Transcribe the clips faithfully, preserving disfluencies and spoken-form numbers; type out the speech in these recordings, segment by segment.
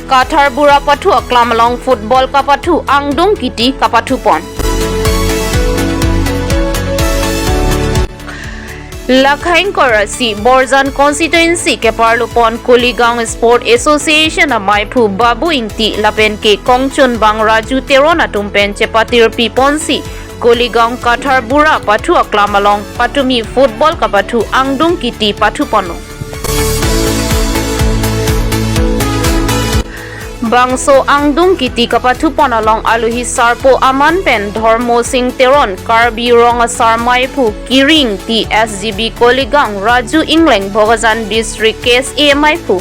Katharbura pathu aklam along football kapathu angdung kiti kapathu pon. Lakhaing korasi Borjan constituency keparlu pon Kuligaon Sport Association amaiphu Babu Ingti lapen ke kongchunbang Raju Teron atum pen chepatirpi ponsi Kuligaon Katharbura pathu aklam along patumi football kapathu angdung kiti pathu ponlo. Bangso angdung kiti kapathu pon along aluhi sarpo aman pen Dhormo Sing Teron, Karbi Rong Asar maiphu Kiring T S G B Kuligaon, Raju Ingleng Bokajan District K S A maiphu,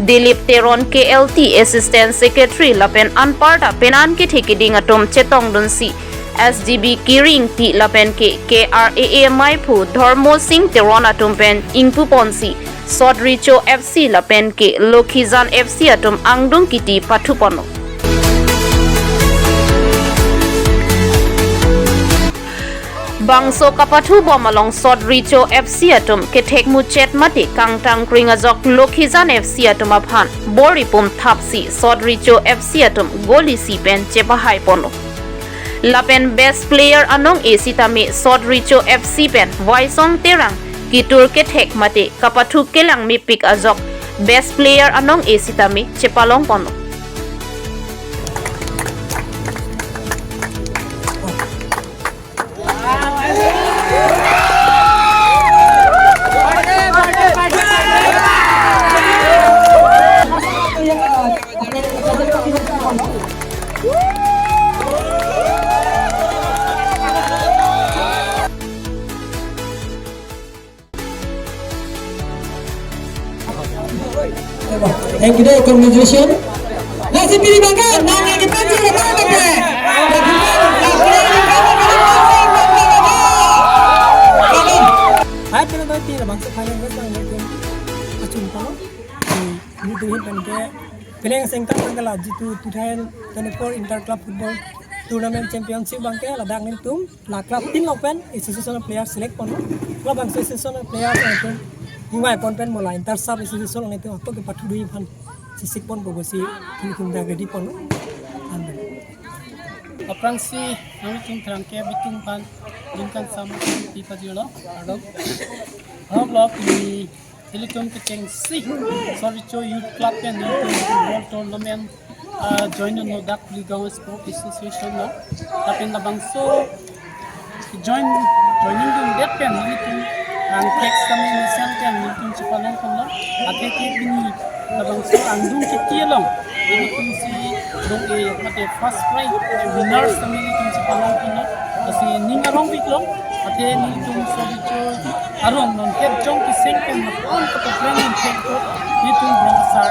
Dilip Teron K L T Assistant Secretary lapen anparta penan kethe keding atum chetongdunsi S G B Kiring T lapen ke K R A A maiphu Dhormo Sing Teron atum pen ingpu ponsi Sot Recho F C lapen ke Lokhijan F C atum angdung kiti pathu ponlo. Bangso kapathu bom along Sot Recho F C atum kethek muchet mate kangtang kring ajok Lokhijan F C atum aphan bor ipum thapsi Sot Recho F C atum goal isi pen chepahai ponlo. Lapen best player anong-e sitame Sot Recho F C pen Waisong Terang kitur kethek mate kapathu kelang mepik ajok best player anong-e sitame chepalong ponlo. Thank you, deh. Congratulations. Nasi pilih makan, nang lagi pancing, makan, makan. Hai, pila tahu pila bangsa final match bang, lekin acun pano. Di, di, di, kan ke, pila yang sengkang kan kalau jitu two thousand twenty-four Inter Club Football Tournament Championship bang ke, ladak nelitum la club tin along pen association player select pon. Club bangso association player pon pen, hingvai pon pen mo la inter sub association along nelitum ato kepathu dui aphan sisik pon bobosi nelitum dak ready pon. Aphrangsi nelitum therangke bitung aphan ningkan sam pi pajirlo, ardom. Ardom lo pini nelitum kechengsi Sot Recho Youth Club pen nelitum football tournament, ah, join no dak Kuligaon Sport Association lo. Lapen labangso join, joining dundet pen nelitum angthek sitame mesen pen nelitum chepalong ponlo. Athe ke pini labangso angdung kiti along nelitum si dong-e mate first prize winner sitame nelitum chepalong ponlo. Lasi ning arongpiklo. Athe nelitum Sot Recho arong non het jong keseng pen napon kepapleng non het ko nelitum Rong Asar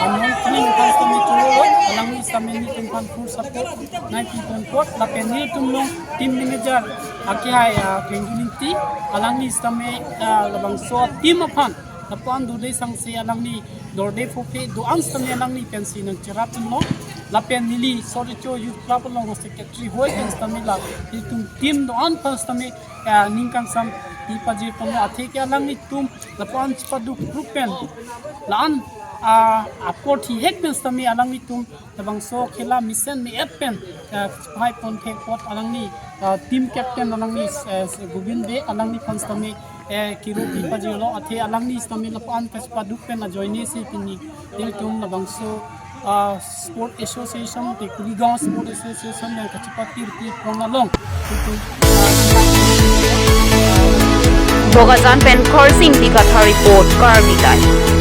Amon Kling aphan sitame cholo, alangli sitame nelitum aphan full support nangpi pon apot, lapen nelitum along team manager akehai, ah, Pengdu Ingti, alangli sitame, ah, labangso team aphan lapu-an dode sangse alangli dorde phope do-an sitame alangli pensi nangcherap chunlo, lapen neli Sot Recho Youth Club along secretary hoi pen sitame la nelitum team do-an aphan sitame, ah, ningkan sam pi pajir ponlo. Athe ke alanglitum lapu-an chepaduk group pen la-an, ah, apor thihek pen sitame alanglitum labangso khela mesen me-et pen, ah, hai pon thek apot alangli, ah, team captain alangli, eh, Govind Bey alangli aphan sitame, eh, kiro pi pajirlo. Athe alangli sitame lapu-an kachepaduk pen ajoine si pini nelitum labangso, ah, Sport Association, te Kuligaon Sport Association yang kachepatirpi pon along. Bokajan pen Khorsing Dikatha report, Karbi Live.